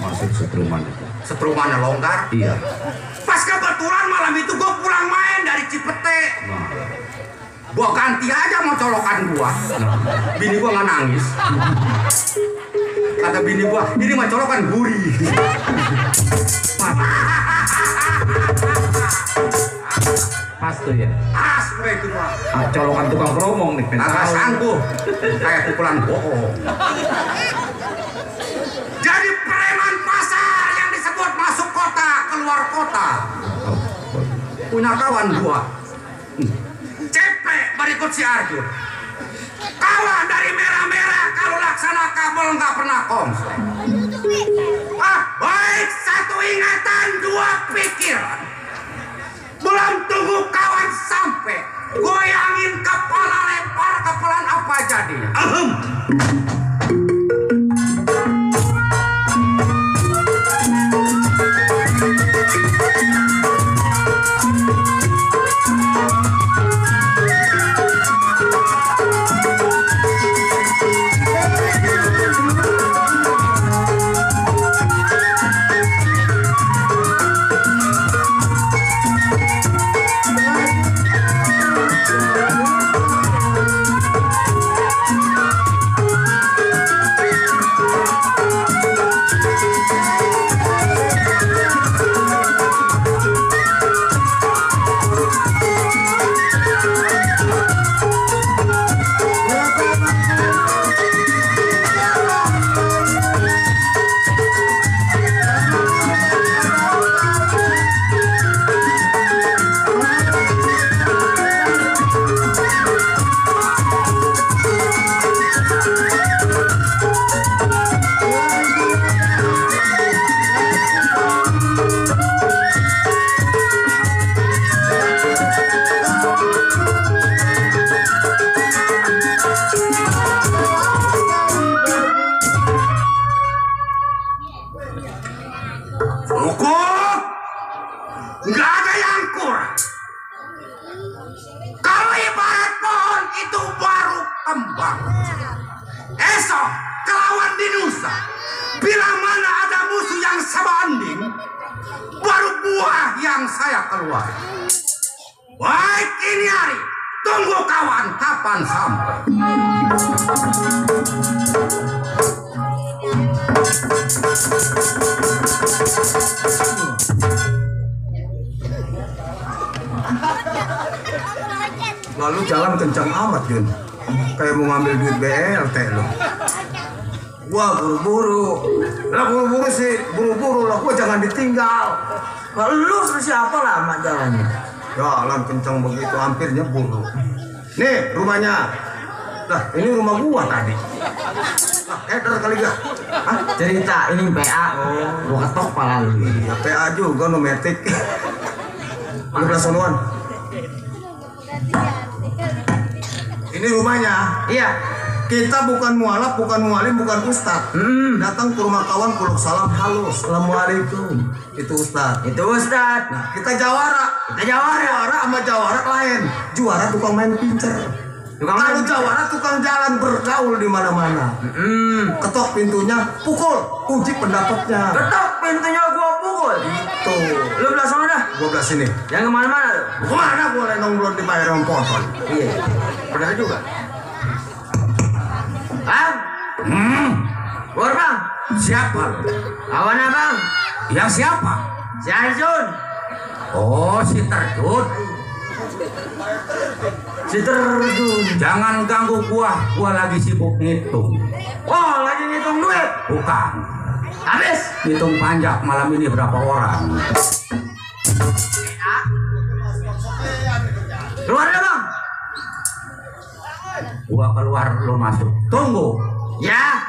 Masuk setruman. Setrumannya longgar? Iya. Pas kebetulan malam itu gue pulang main dari Cipete. Nah. Gua ganti aja mau colokan gua. Bini gua nggak nangis. Kata bini gua, ini mah colokan gurih. Pas tuh ya. Pas gue itu mah. Colokan tukang promong nih. Nggak sanggup. Kayak pukulan bohong. Jadi preman pasar yang disebut masuk kota, keluar kota. Punya kawan gua. Cepet berikut si Arjun. Kawan dari merah-merah kalau laksana kabel nggak pernah konslet. Baik satu ingatan dua pikiran. Belum tunggu kawan sampai goyangin kepala lempar kepelan apa jadinya. Lalu jalan kencang amat, Jun. Kayak mau ngambil duit BLT lo. Gua buru-buru. Lah buru-buru sih, buru-buru lah. Gua jangan ditinggal. Kalau lu terus siapa lama jalannya? Jalan kencang begitu, hampir nyebur lu. Nih rumahnya. Lah ini rumah gua tadi. Eder kali gak? Hah? Cerita ini PA. Gua ketok pala lu. Iya PA juga nometik. Lu belah sonoan. Ini rumahnya. Iya. Kita bukan mualaf, bukan mualim, bukan ustad. Datang ke rumah kawan, kuluk salam, halo, assalamualaikum. Itu ustad. Itu ustad. Nah, kita jawara. Jawara sama jawara lain. Juara tukang main pincer. Kalau jawara tukang jalan bergaul di mana-mana. Ketok pintunya, pukul, uji pendapatnya. Ketok pintunya gua pukul. Itu. Lu belah sana dah. Gua belah sini. Jangan kemana-mana lu. Kemana gua lenong belum dibayar sama potol. Iya. Benar juga. Bang. Bor bang. Siapa? Lawan abang. Yang siapa? Si Arjun. Oh, si Terjun. Si Terjun. Jangan ganggu gua lagi sibuk ngitung. Oh, lagi ngitung duit. Bukan. Habis. Ngitung panjang malam ini berapa orang. Keluar dah bang. Gua keluar, lu masuk. Tunggu. Ya.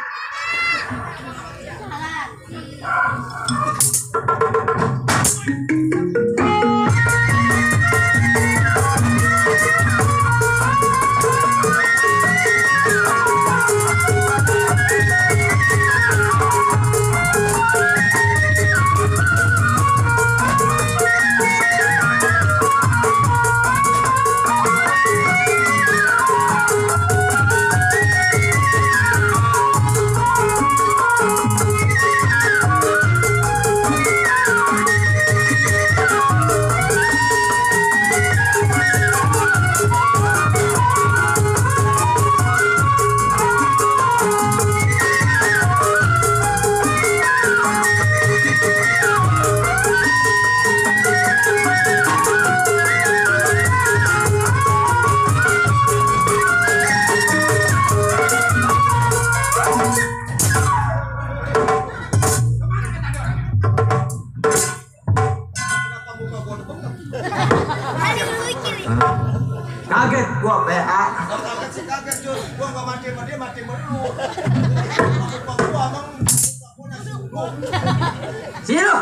Sini lu.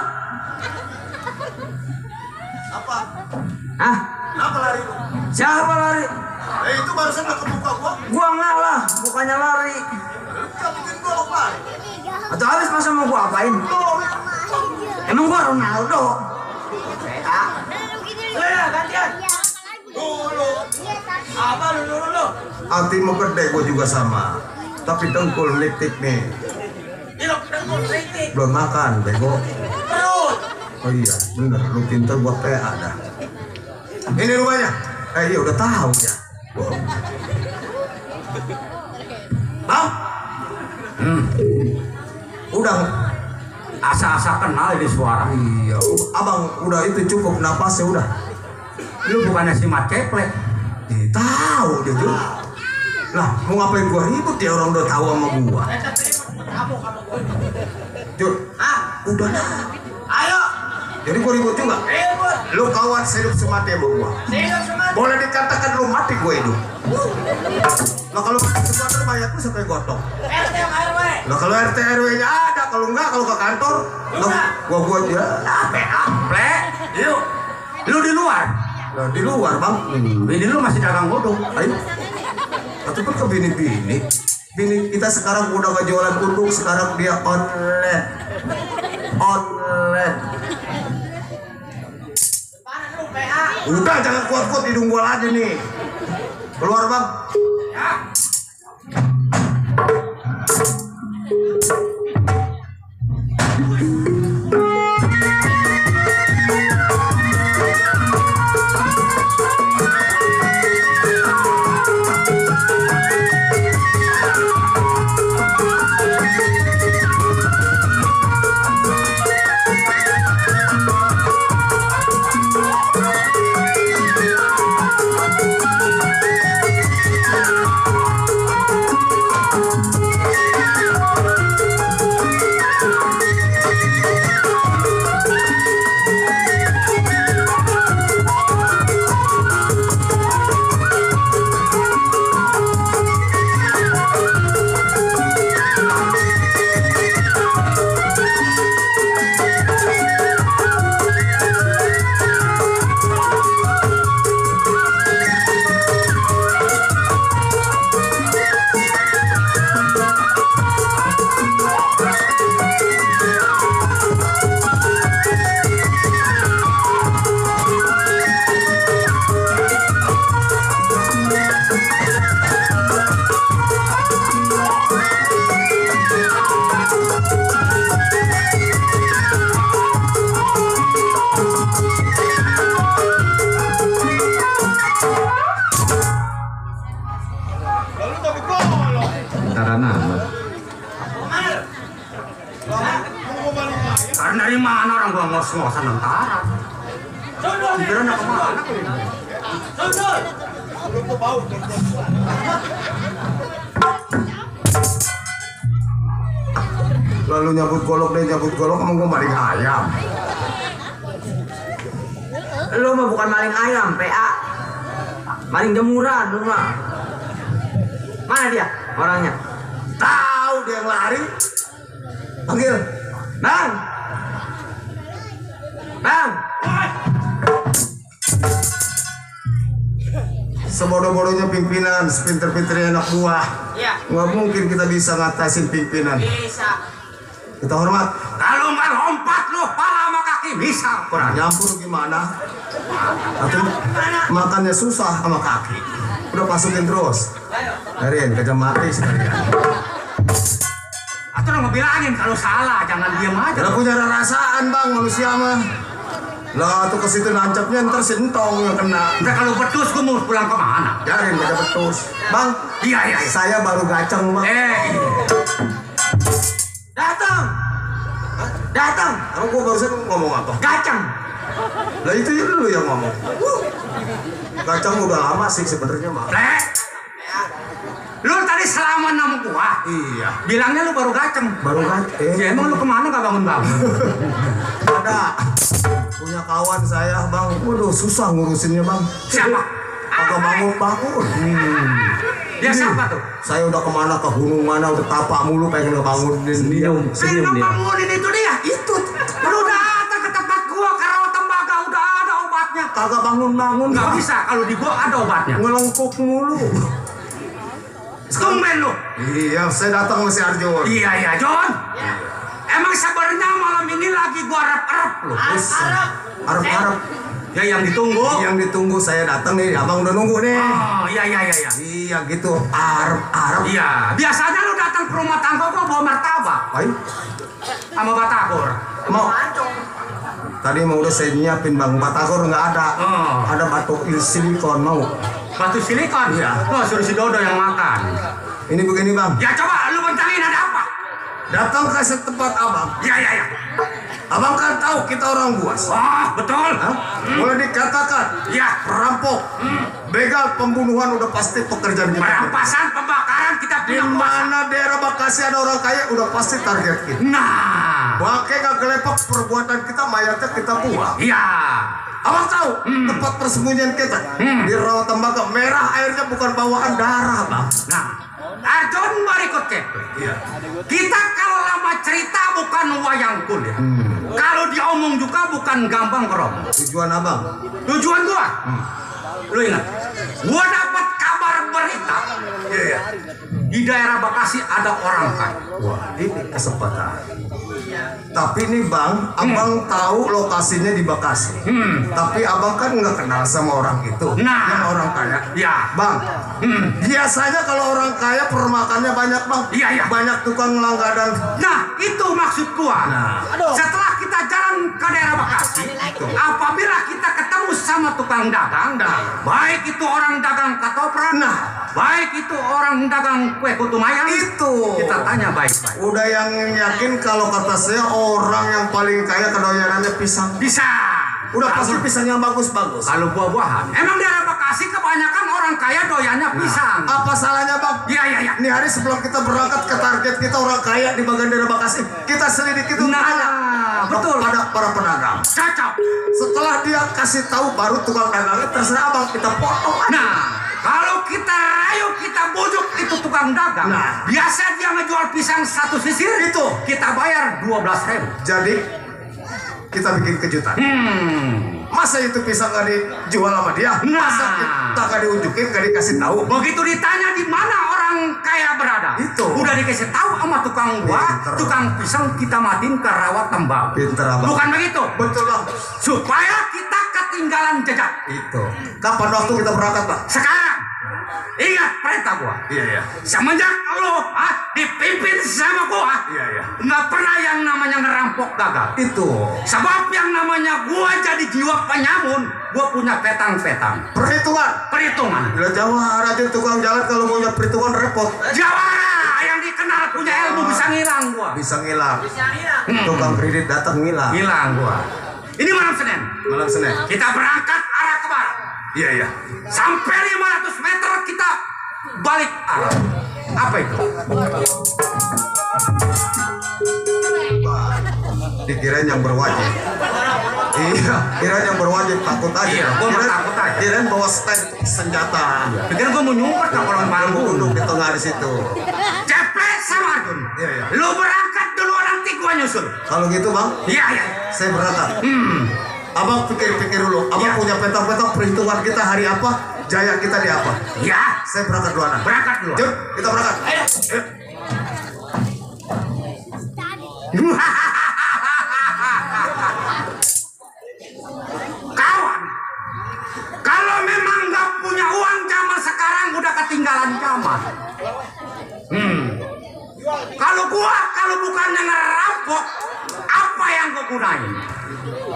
Apa? Hah? Kenapa lari lu? Siapa lari? Itu barusan udah kebuka gua. Gua ngalah, bukannya lari. Jangan bikin gua lari. Atau habis masa mau gua apain? Emang gua Ronaldo? PA. Ya, gantian. Dulu. Apa lu? Hati mau gede gua juga sama. Tapi dengkul litik nih. Belum makan, bego. Oh iya, bener. Lu pinter buat PA dah. Ini rumahnya. Iya udah tahu ya. Bang. Udah Asa-asa kenal ini suara. iya, abang udah itu cukup napasnya udah. Lu bukannya si Mat Keplek. Tahu dia tuh. Lah, mau ngapain gua ribut ya orang udah tahu sama gua. Jul, udah lah. Ayo. Jadi gua ribut juga. Ribut. Lu kawan hidup semati sama gua. Boleh dikatakan lu mati gua hidup. Nah kalau sesuatu mayat lu sampai gotong. RT RW. Nah kalau RT RW-nya ada, kalau enggak kalau ke kantor, gua ya PA. Plek. Lu di luar. nah, di luar bang. Bini lu masih dagang godong. Ayo. Atau pun ke bini-bini. Bini kita sekarang udah gak jualan uduk, sekarang dia online. Online. Udah jangan kuat-kuat hidung gua aja nih. Keluar bang. Karena dari mana orang gua ngos-ngosan tentara? Kira nak kemana? Lalu nyabut golok emang gua maling ayam. Lu mah bukan maling ayam, PA. Maling jemuran lu mah. Mana dia orangnya? Tahu dia yang lari. Panggil. Bang. Bang. Sebodoh-bodohnya pimpinan, sepinter-pinternya anak buah. Iya. Nggak mungkin kita bisa ngatasin pimpinan. Bisa. Kita hormat. Kalau nggak lompat lu, pala sama kaki bisa. Kurang nyampur gimana? Atau makannya susah sama kaki. Udah masukin terus. Darin, kejam mati sekalian. Atau lu ngebilangin kalau salah, jangan diam aja. Udah punya rasaan bang manusia mah. Lah tuh ke situ nancapnya ntar sentong yang kena. Udah kalau betus gua mau pulang kemana? Darin, kejam betus. Bang, Iya. saya baru gacang bang. Datang. Datang. Kamu gua barusan ngomong apa? Gacang. Lah itu ya dulu yang ngomong. Gacang udah lama sih sebenarnya mah. Plek. Lu tadi salaman sama gua. Iya. Bilangnya lu baru gaceng. Baru gacang. Ya emang lu kemana gak bangun-bangun? Ada. Punya kawan saya bang. Waduh susah ngurusinnya bang. Siapa? Agak bangun. Dia siapa tuh? Saya udah kemana, ke gunung mana, udah tapak mulu pengen ngebangunin dia. Pengen ngebangunin itu dia? Itu. Lu datang ke tempat gua ke rawa tembaga udah ada obatnya. Kagak bangun-bangun. Nggak bisa, kalau di gua ada obatnya. Ngelengkuk mulu. Tumben lu. Iya, saya datang sama si Arjo. Iya, John. Emang sabarnya malam ini lagi gua arep-arep lu. Arep-arep. Ya yang ditunggu. Yang ditunggu saya datang nih, abang udah nunggu nih. Oh, iya. Iya gitu, arep-arep. Iya, biasanya lu datang ke rumah tangga gua bawa martabak. Ayo, Sama batagor. mau. Tadi mau udah saya nyiapin bang, batagor nggak ada. Oh. Ada batu silikon mau. Batu silikon? Iya. Oh, suruh si Dodo yang makan. Ini begini bang, Ya coba lu bentangin ada apa? datang ke tempat abang. Iya. Abang kan tahu kita orang buas. Oh, betul. Hah? Boleh dikatakan, Iya. perampok, begal, pembunuhan udah pasti pekerjaan kita. Perampasan, pembakaran kita Di punya kuasa. mana daerah Bekasi ada orang kaya, udah pasti target kita. Nah, Bangke gak gelepak perbuatan kita, mayatnya kita buang. iya. Abang tahu tempat persembunyian kita di rawa tembaga merah, airnya bukan bawaan darah bang. Nah, Arjon berikut Iya. kita kalau lama cerita bukan wayang kulit. Kalau diomong juga bukan gampang kerong. Tujuan abang. Tujuan gua, lu ingat, gua dapat kabar berita Iya. di daerah Bekasi ada orang kaya. Wah, ini kesempatan. Tapi nih bang, abang tahu lokasinya di Bekasi. Tapi abang kan nggak kenal sama orang itu. Nah. Yang orang kaya. Ya. Bang, biasanya kalau orang kaya permakannya banyak bang. Iya. Banyak tukang langganan. Nah, itu maksud gua. Nah. Setelah kita jalan ke daerah Bekasi, apabila kita ketemu sama tukang dagang, baik itu orang dagang ketoprak, baik itu orang dagang kue putu mayang, Itu. kita tanya baik-baik. Udah yang yakin kalau kata saya orang yang paling kaya kedoyanannya pisang. Bisa. Udah pasti pisang yang bagus-bagus. Kalau buah-buahan, emang daerah Bekasi kebanyakan orang kaya doyannya pisang. Apa salahnya bang? Iya. Ini hari sebelum kita berangkat ke target kita orang kaya di bagian daerah Bekasi, kita selidiki itu Nah, betul. pada para pedagang. Cocok. Setelah dia kasih tahu baru tukang dagangnya terserah abang kita potong aja. Nah, kalau kita rayu, kita bujuk itu tukang dagang. Nah. Biasa dia ngejual pisang satu sisir, Itu. kita bayar 12.000. Jadi kita bikin kejutan. Masa itu pisang gak dijual sama dia? Masa kita gak diunjukin, gak dikasih tahu? Begitu ditanya di mana orang kaya berada, Itu. udah dikasih tahu sama tukang gua, Pinter. tukang pisang kita matiin ke rawa tembak. Pinter abang. Bukan begitu? Betul bang. Supaya kita ketinggalan jejak. Itu. Kapan waktu kita berangkat bang? Sekarang, ingat perintah gua. Iya. Semenjak lo dipimpin sama gua, Iya. nggak pernah yang namanya ngerampok gagal. Itu. Sebab yang namanya gua jadi jiwa penyamun, gua punya petang-petang. Perhitungan. Bila Jawa rajin tukang jalan kalau mau punya perhitungan repot. Jawara yang dikenal punya ilmu bisa ngilang gua. Bisa ngilang. Tukang kredit datang ngilang. Hilang gua. Ini malam Senin. Malam Senin. Kita berangkat arah ke barat. Iya. Sampai 500 meter kita balik arah. Apa itu? Dikirain yang berwajib. Iya, kirain yang berwajib takut aja. Iya, gua mah takut aja. Kirain bawa stand senjata. Pikir gua mau nyumpet ke kolong bambu. Duduk di tengah di situ. Cepet sama Arjun. Iya. Lu berangkat dulu nanti gua nyusul. Kalau gitu bang, Iya. saya berangkat. Abang pikir-pikir dulu. Abang Iya. punya petak-petak perhitungan kita hari apa, jaya kita di apa. Ya, Saya berangkat duluan. berangkat dulu. Jun, kita berangkat. Ayo. Kawan, kalau memang nggak punya uang zaman sekarang udah ketinggalan zaman. Kalau bukannya ngerampok, apa yang gua gunain?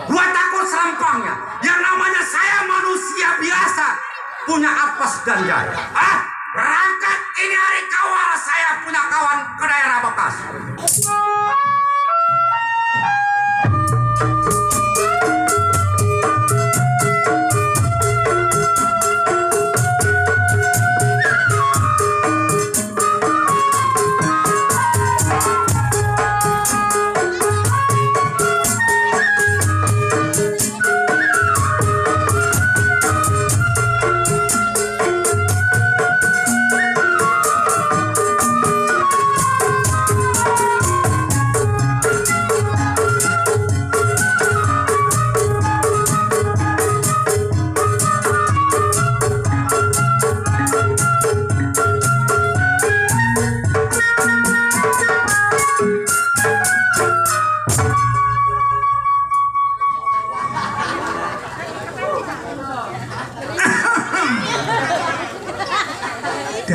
Gua takut serampangnya. Yang namanya saya manusia biasa, punya apes dan jaya. Berangkat ini hari kawal saya punya kawan ke daerah Bekasi.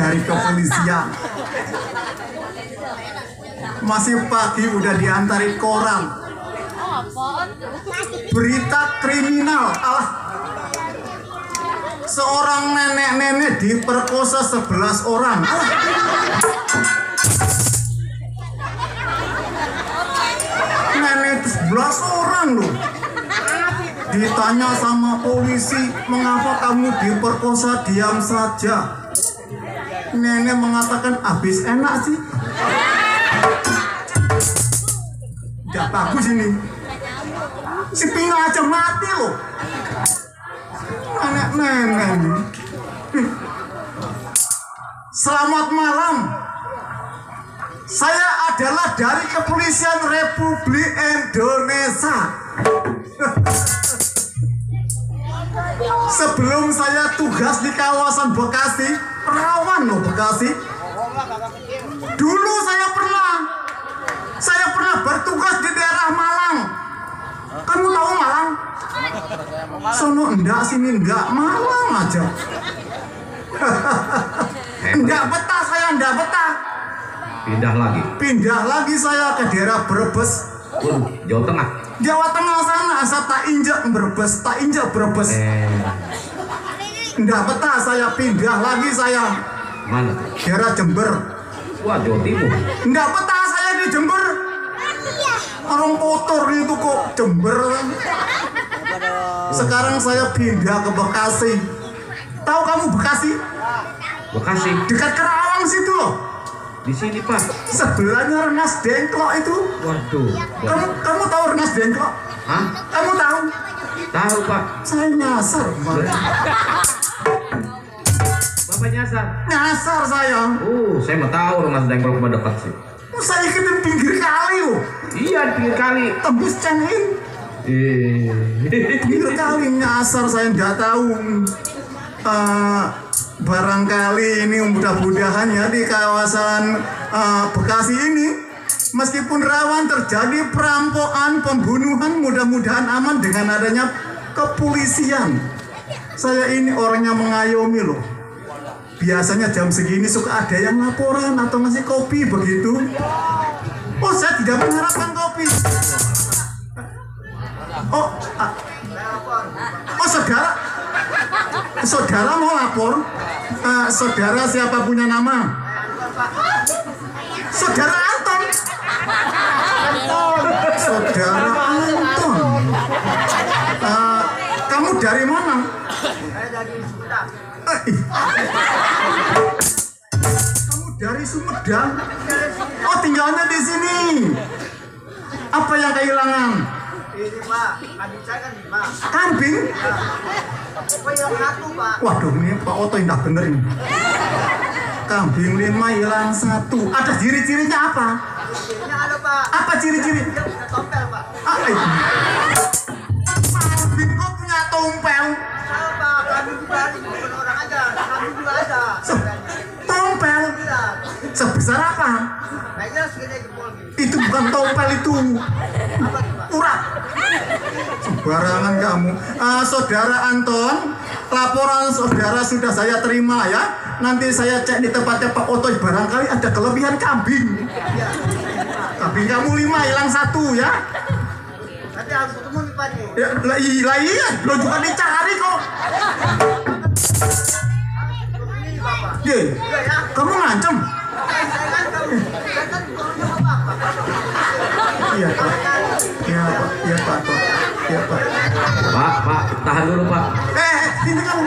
dari kepolisian. Masih pagi udah diantarin koran. Berita kriminal. Alah. Seorang nenek-nenek diperkosa 11 orang. Alah. Nenek 11 orang loh. Ditanya sama polisi, mengapa kamu diperkosa? Diam saja. Nenek mengatakan, habis enak sih. Gak bagus ini. Si Pina aja mati loh. Nenek-nenek. Selamat malam. Saya adalah dari Kepolisian Republik Indonesia. Sebelum saya tugas di kawasan Bekasi, rawan loh Bekasi. Dulu saya pernah bertugas di daerah Malang. Kamu tahu Malang? Sono enggak, sini enggak, Malang aja. Enggak betah saya, enggak betah. Pindah lagi saya ke daerah Brebes. Jawa Tengah. Jawa Tengah sana, asal tak injak Brebes. Enggak betah saya, pindah lagi saya. Mana? Daerah Jember. Wah, Jawa Timur. Enggak betah saya di Jember. Orang kotor itu kok Jember. Sekarang saya pindah ke Bekasi. Tahu kamu Bekasi? Bekasi. Dekat Kerawang situ loh. Di sini Pak. Sebelahnya Rengas Dengklok itu. Waduh. Kamu tahu Rengas Dengklok? Hah? Kamu tahu? Tahu Pak. Saya nyasar. Bapak nyasar. Nyasar saya. Saya mau tahu Rengas Dengklok pada dekat sih. Saya ikutin pinggir kali loh. Iya, di pinggir kali. Tembus Cenin. Pinggir kali nyasar, saya nggak tahu. Barangkali ini mudah-mudahan ya di kawasan Bekasi ini, meskipun rawan terjadi perampokan, pembunuhan, mudah-mudahan aman dengan adanya kepolisian. Saya ini orangnya mengayomi loh. Biasanya jam segini suka ada yang laporan atau ngasih kopi begitu. Oh, saya tidak mengharapkan kopi. Oh, saudara mau lapor? Saudara siapa punya nama? Saudara Anton. Saudara Anton. Kamu dari mana? Kamu dari Sumedang? Oh, tinggalnya di sini. Apa yang kehilangan? Ini Pak, kambing saya kan 5. Kambing? Apa yang 1 Pak? Waduh, ini Pak Oto indah bener ini. Kambing 5 hilang 1. Ada ciri-cirinya apa? Cirinya ada Pak. Apa ciri-ciri? Dia punya tompel Pak. Kambing kok punya tompel? Salah Pak, kambing juga ada, bukan orang aja. Kambing juga ada. Tompel? Iya. Sebesar apa? Kayaknya segini jempol gitu. Itu bukan tompel itu. Apa tuh Pak? Urat. Sembarangan kamu. Saudara Anton, laporan saudara sudah saya terima ya. Nanti saya cek di tempatnya Pak Oto, barangkali ada kelebihan kambing. Iya. Kambing kamu 5 hilang 1 ya. Nanti harus ketemu nih Pak nih. Ya, iya, lo juga dicari kok. Ini Bapak. Ye, Iya ya. kamu ngancem? Saya kan turunnya Bapak. Iya Pak. Iya Pak. Iya Pak. Iya Pak. Pak, tahan dulu Pak. Ini kamu.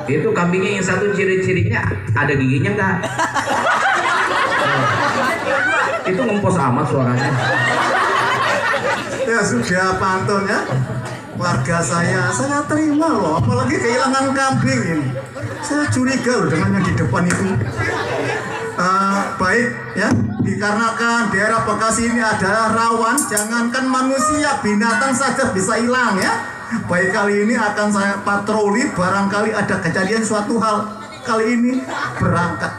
Itu kambingnya yang satu ciri-cirinya ada giginya nggak? Itu ngempos amat suaranya. Ya sudah Pak Anton ya. Warga saya terima loh. Apalagi kehilangan kambing ini. Saya curiga loh dengan yang di depan itu. Baik ya, dikarenakan daerah Bekasi ini adalah rawan, jangankan manusia, binatang saja bisa hilang ya. Baik, kali ini akan saya patroli, barangkali ada kejadian suatu hal. Kali ini berangkat.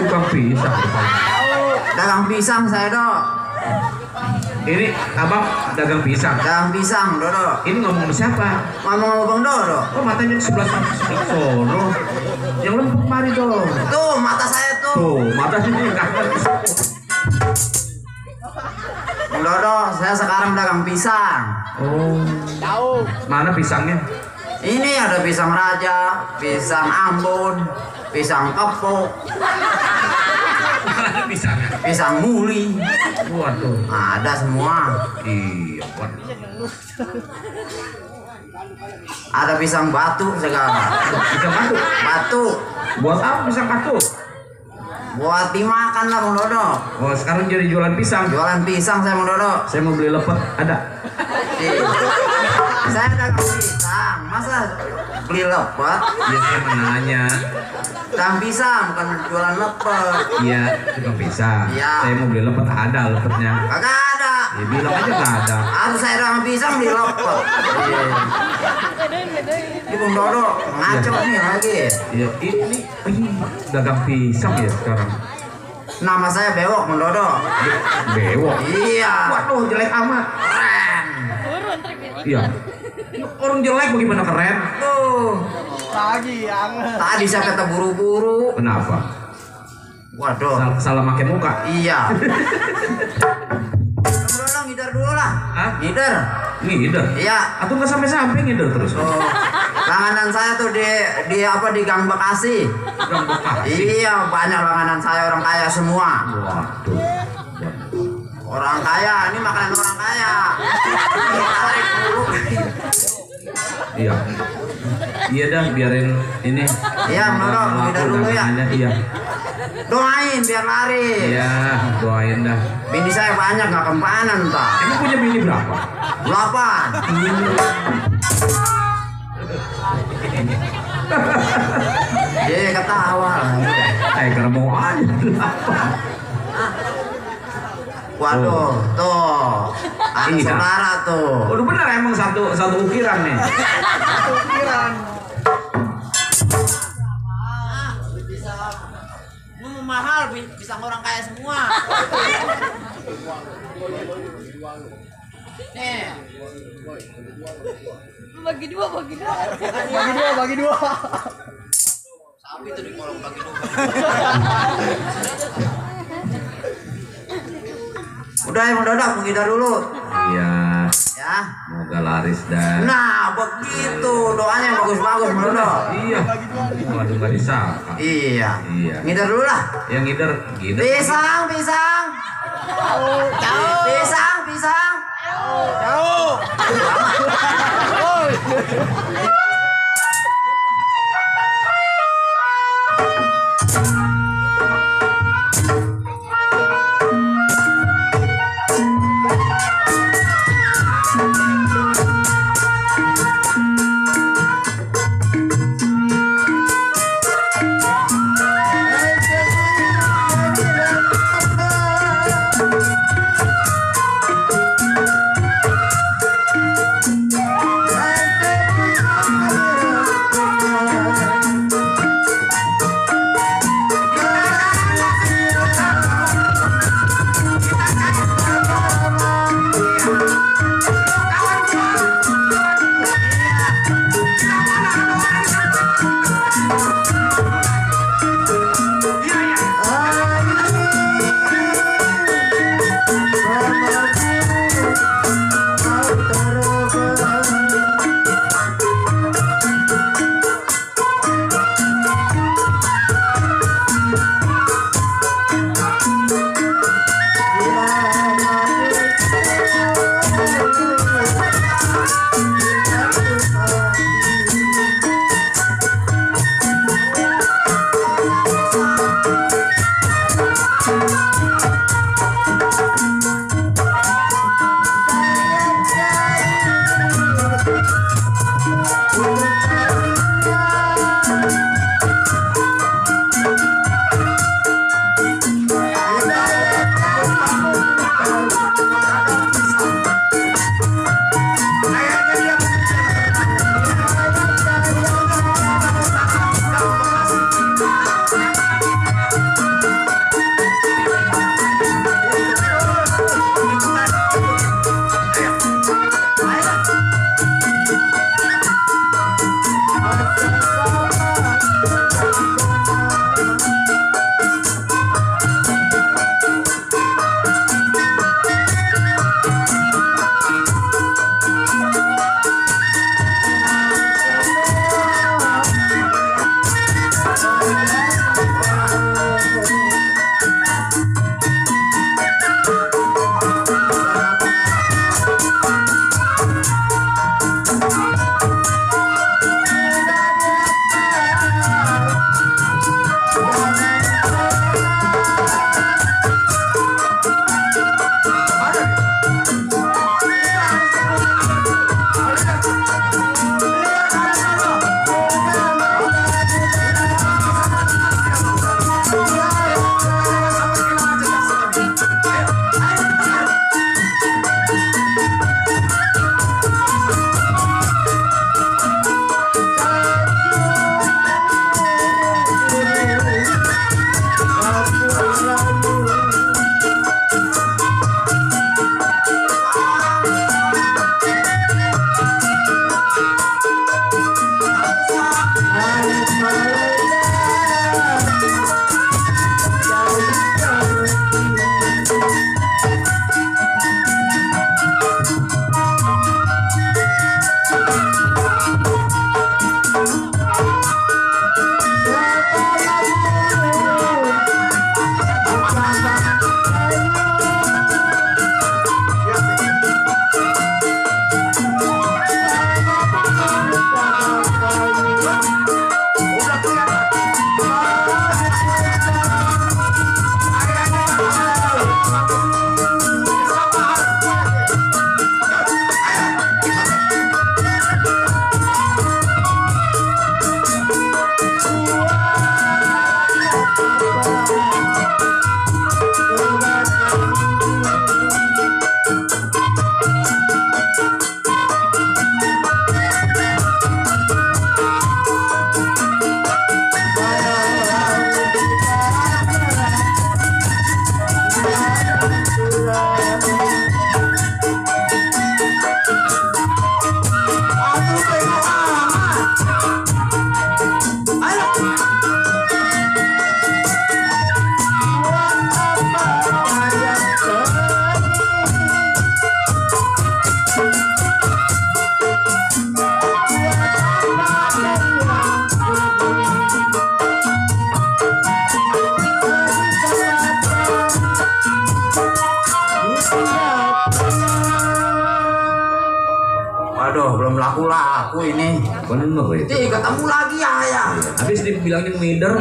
Tukang pisang. Dagang pisang saya, Dok. Ini abang dagang pisang. Dagang pisang, Dodo. Ini ngomong sama siapa? Ngomong sama Bang Dodo. Kok matanya di sebelah sono? Yang lempuk mari dong. Tuh, mata saya tuh. Tuh, mata sini kanker. Bang Dodo, saya sekarang dagang pisang. Oh. Mana pisangnya? Ini ada pisang raja, pisang Ambon, pisang kepok, Mana pisangnya? pisang muli. Waduh. Ada semua. Iya, waduh. Ada pisang batu segala. Pisang batu. Batu. Buat apa pisang batu? Buat dimakan lah Bang Dodo. Oh, sekarang jadi jualan pisang. Jualan pisang saya Bang Dodo. Saya mau beli lepet, ada. Saya dagang pisang. Masa beli lepet? Iya, saya menanya. Dagang pisang bukan jualan lepet. Iya, tukang pisang. Iya. Saya mau beli lepet, ada lepetnya. Kagak ada. Ya bilang aja nggak ada. Harus saya dagang pisang beli lepet. Ini Bang Dodo ngaco nih lagi. Ya ini dagang pisang ya sekarang. Nama saya Bewok Bang Dodo. Bewok. Iya. Waduh, jelek amat. Keren. Iya. Orang jelek bagaimana keren? Tuh. Tadi saya kata buru-buru. Kenapa? Waduh. Salah makin muka. Iya. Bang Dodo ngidar dulu lah. Hah? Ngidar. Ngider. Iya. Atau nggak sampai ngider terus? Tuh. Langganan saya tuh di apa di Gang Bekasi. Gang Bekasi. Iya, banyak langganan saya orang kaya semua. Waduh. Orang kaya, ini makanan orang kaya. Tarik dulu. Iya. Iya dah, biarin ini. Iya, Bang Dodo, ngidar dulu ya. Iya. Doain biar lari. Iya, doain dah. Bini saya banyak nggak kempanan tak. Emang punya bini berapa? 8. Dia ketawa. Karena mau aja. Waduh, tuh. Ada Iya. saudara tuh. Udah bener emang satu ukiran nih. Mau mahal pisang orang kaya semua. Nih. Bagi dua. Sapi tuh di kolong bagi dua. Udah ya Bang Dodo, ngidar dulu. Iya. Ya. Semoga laris dah. Nah, begitu. Doanya yang bagus-bagus Bang Dodo. Iya. Waduh, nggak disangka. Iya. Iya. Ngidar dulu lah. Yang ngider. Pisang. Pisang. laku ini. Bener itu. Ketemu lagi ya. Habis dibilangin ngider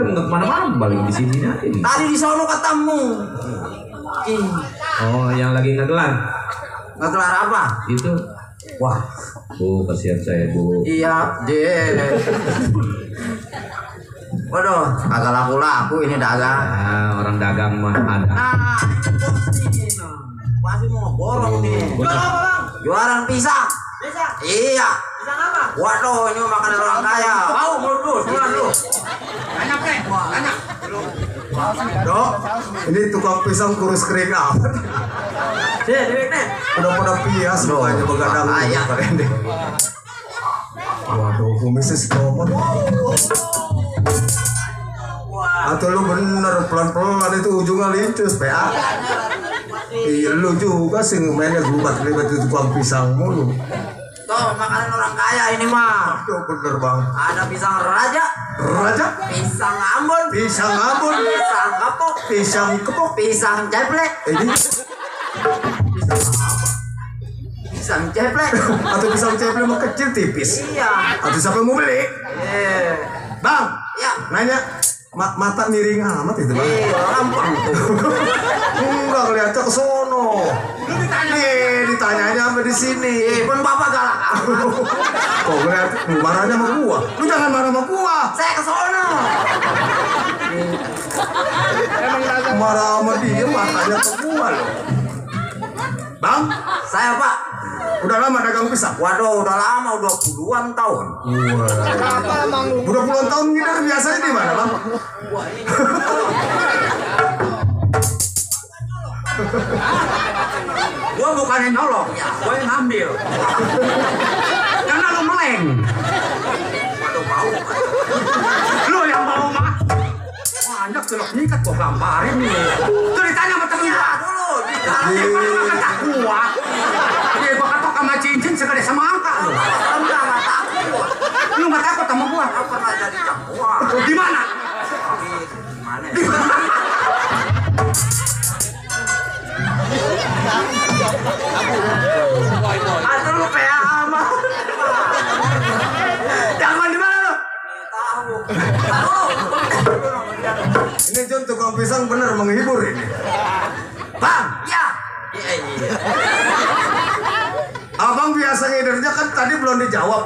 nggak kemana-mana, balik di sini aja. Tadi di sono ketemu. Oh, yang lagi ngegelar. Ngegelar apa? Itu. Wah, Bu, kasihan saya, Bu. iya, deh. Waduh, agak laku ini dagang. Ah, orang dagang mah ada. Nah, ini pasti mau borong nih. Jualan pisang. Pisang? Iya. Pisang apa? Waduh, ini makanan orang kaya. Mau dulu. Banyak deh, banyak. Dok, ini tukang pisang kurus kering amat. Udah pada pias mukanya begadang deh. Waduh, kumisnya si Komod. Atau lu bener pelan-pelan itu ujungnya lincus PA. Iya lu juga sih mainnya gubat-gubat itu tukang pisang mulu. Tuh makanan orang kaya ini mah. Tuh bener bang. Ada pisang raja, pisang Ambon, pisang kepok, pisang ceplek. Ini pisang ceplek. Atau pisang ceplek mah kecil tipis. Iya. Atau siapa yang mau beli? Bang, ya. Nanya mata miring amat itu bang. Gampang tuh. Enggak kelihatan ke sono. Ditanyanya sampai di sini. Pun bapak galak. Kok ngeliat marahnya sama gua? Lu jangan marah sama gua. Saya ke sono. Marah sama dia matanya ke gua loh. Bang, Saya pak. udah lama dagang pisang? Waduh, udah lama, udah puluhan tahun. Udah puluhan tahun ngidar biasanya di mana bang? Gua bukannya nyolong, gua yang ngambil. Karena lu meleng. Waduh, bau. Lu yang mau mah. Banyak celok nyikat gua gamparin nih. Tuh ditanya sama temen gua. Dulu di Dia mana kata gua. Dia gua katok sama cincin segede semangka lu. Lu nggak takut sama gua? Aku pernah jadi jagoan. Di mana? Di mana? Atau lu PA ama. Jangan di mana lu? Tahu. Ini John tukang pisang bener menghibur ini. Bang, Ya. Iya. abang biasa ngidernya kan tadi belum dijawab.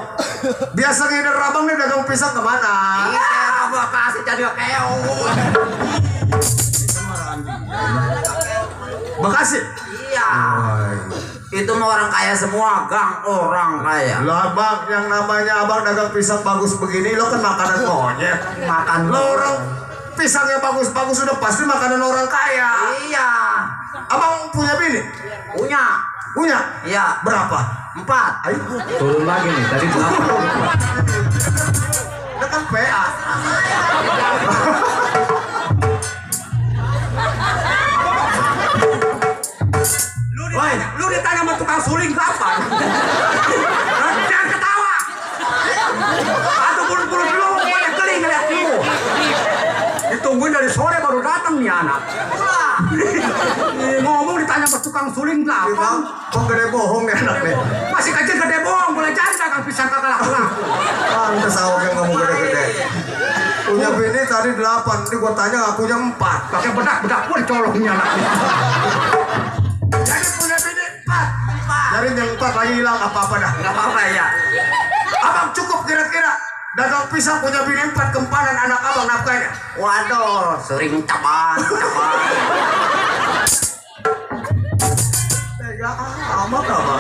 Biasa ngider abang nih dagang pisang kemana? Iya, gua kasih jadi keong. Bekasi. Iya. Itu mah orang kaya semua, gang orang kaya. Lah bang, yang namanya abang dagang pisang bagus begini, lo kan makanan monyet. Makan Lo orang pisangnya bagus-bagus sudah pasti makanan orang kaya. Iya. Abang punya bini? Punya. Punya? Iya. Berapa? 4. Ayo, Turun lagi nih, tadi 8. itu kan PA. Lu ditanya sama tukang suling kapan? Jangan ketawa. Atau bulu-bulu dulu banyak keling ngeliat lu. Ditungguin dari sore baru datang nih anak. Ngomong ditanya sama tukang suling Bang, kapan? kok gede bohong nih anak nih? Masih kecil gede bohong, boleh jadi dagang pisang kagak laku-laku. Pantes awak yang ngomong gede-gede. Punya bini tadi 8, ini gua tanya ngakunya 4. Pakai bedak-bedak pun colongnya anak. Jadi punya bini 4. Jadi yang 4 lagi hilang apa-apa dah. Enggak apa-apa ya. Abang cukup kira-kira dagang pisang punya bini 4 kempanan anak abang nafkahnya. Waduh, sering caban. Ya amat abang.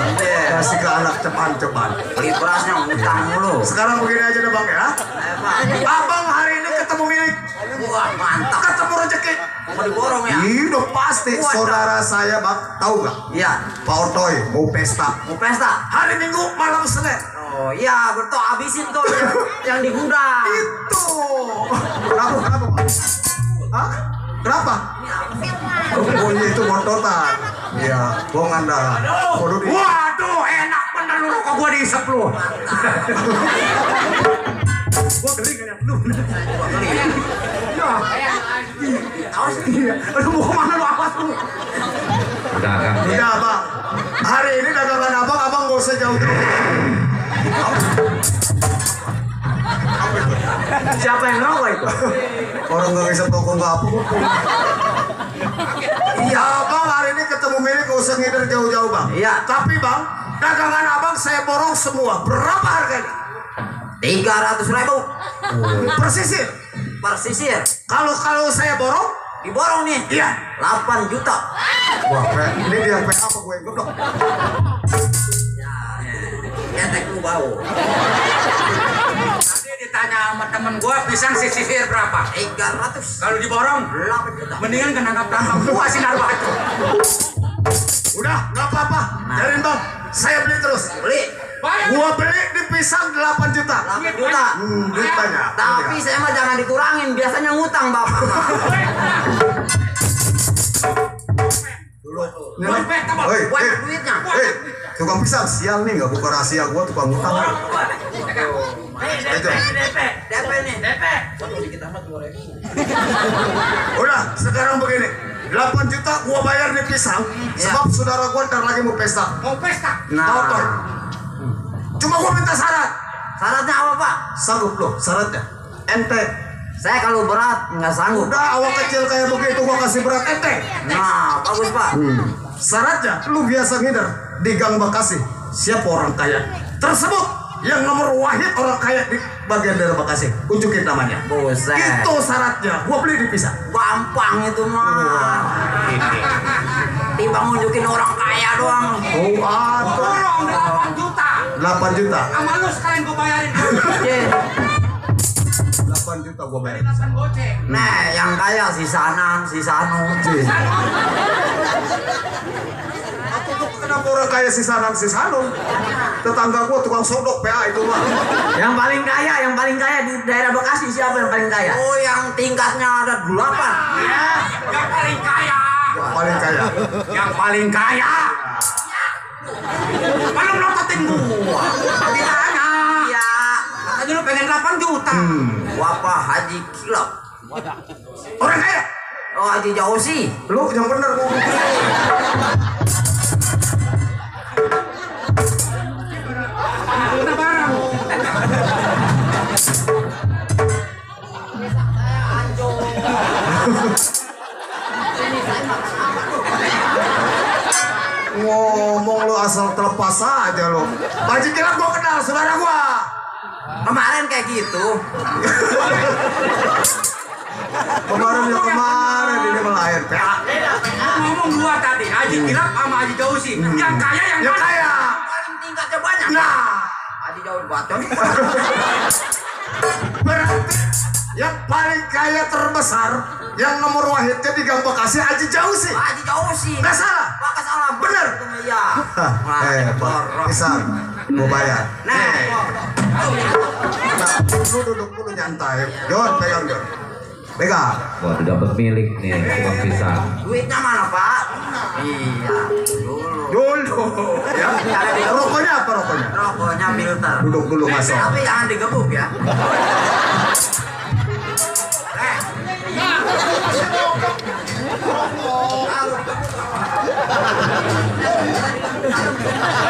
Kasih ke anak cepan-cepan. Beli berasnya ngutang mulu. Sekarang begini aja deh bang ya. Abang hari ini ketemu milik. Wah, mantap. Ketemu rezeki. Mau diborong ya? Iya udah pasti. Waduh. Saudara saya bang, tahu gak? Iya. Pak Ortoy mau pesta. Mau pesta? Hari Minggu malam Senin. Oh iya, betul habisin tuh yang di gudang. Itu. Kenapa Pak? Hah? Kenapa? Oh iya itu montotan. Iya, bohongan dah. Waduh, Waduh, enak bener lu rokok gua diisep lu. Gua geli ngeliat lu. Ya. Aduh, mau kemana lu awas lu? Dagang. Udah bang. Hari ini dagangan abang gak usah jauh-jauh. Siapa yang ngerokok itu? Orang nggak bisa toko nggak apa. Iya bang, hari ini ketemu Meli gak usah ngider jauh-jauh bang. Iya. Tapi bang, dagangan abang saya borong semua. Berapa harganya? 300.000. Persisir. Persisir. Kalau saya borong, Diborong nih. iya 8 juta. Wah, ini dia PA apa gue yang goblok? Ketek lu bau. Tadi ditanya sama temen gua pisang sisir berapa? 300. Kalau diborong 8 juta. mendingan kena tampang gua sinar batu. Udah, nggak apa-apa. Jarin bang, saya beli terus. Beli. Gua beli di pisang 8 juta. 8 juta. Duit banyak. Tapi saya mah jangan dikurangin, biasanya ngutang bapak mah. Dulu. Dompet, apa? Banyak duitnya. Tukang pisang sial nih, nggak buka rahasia gua tukang utang. DP nih. Udah, sekarang begini. 8 juta gua bayar di pisang, sebab saudara gua ntar lagi mau pesta. Mau pesta? Motor. Cuma gua minta syarat. Syaratnya apa pak? Sanggup loh syaratnya. Ente. Saya kalau berat nggak sanggup. Udah awak kecil kayak begitu gua kasih berat ente. Nah, bagus pak. Syaratnya lu biasa ngider di Gang Bekasi. Siapa orang kaya tersebut yang nomor wahid orang kaya di bagian daerah Bekasi. Unjukin namanya. Buset. Itu syaratnya. Gua beli di pisang. Gampang itu mah. Timbang nunjukin orang kaya doang. Oh, apa? Borong 8 juta. 8 juta. Sama lu sekalian gua bayarin. Ye. 8 juta gua bayar. 8 goceng. Nah, yang kaya si Sanan, si Sanu. Kenapa orang kaya si Sanam si Sanum? Tetangga gua tukang sodok PA itu mah. Yang paling kaya di daerah Bekasi siapa yang paling kaya? Oh, yang tingkatnya ada 8. Ya, yang paling kaya. Paling kaya. Yang paling kaya. Kalau melototin gua. Ditanya. Iya. Katanya lu pengen 8 juta. Bapak Haji Kilap. Orang kaya. Oh, Haji Jausi. Lu yang bener gua. Kita bareng. Ngomong lu asal terlepas aja lu. Baji kira gua kenal saudara gua. Kemarin kayak gitu. Kemarin ini melahir PA. Ngomong dua tadi, Haji Kilap sama Haji Jausi. Yang kaya yang Yang mana? kaya. Paling tingkatnya banyak. Nah, Haji Jauh bacot. berarti yang paling kaya terbesar yang nomor wahidnya di Gang Bekasi Haji Jausi. Haji Jausi. Nggak salah. Nggak salah. Bener. Iya. Pak, pisang, mau bayar. Nah, Nah, lu duduk dulu nyantai. Jon, pegang Jon. Pegang. Wah, udah pemilik nih tukang pisang. duitnya mana Pak? Iya. Dulu. Ya. Rokoknya apa rokoknya? Rokoknya filter. Duduk dulu masuk. Tapi jangan digebuk ya.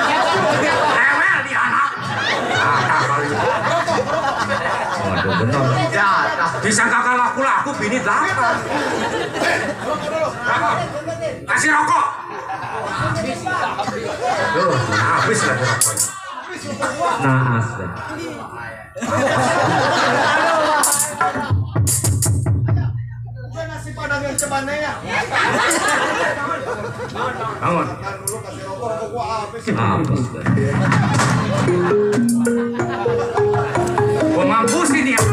Rewel di anak. Waduh, bener. Disangka laku-laku bini 8. Kasih rokok. Tuh, habis lagi rokoknya. Naas deh. Nasi padang yang cemanenya. Bangun. Apes deh. Gua mampus ini ya.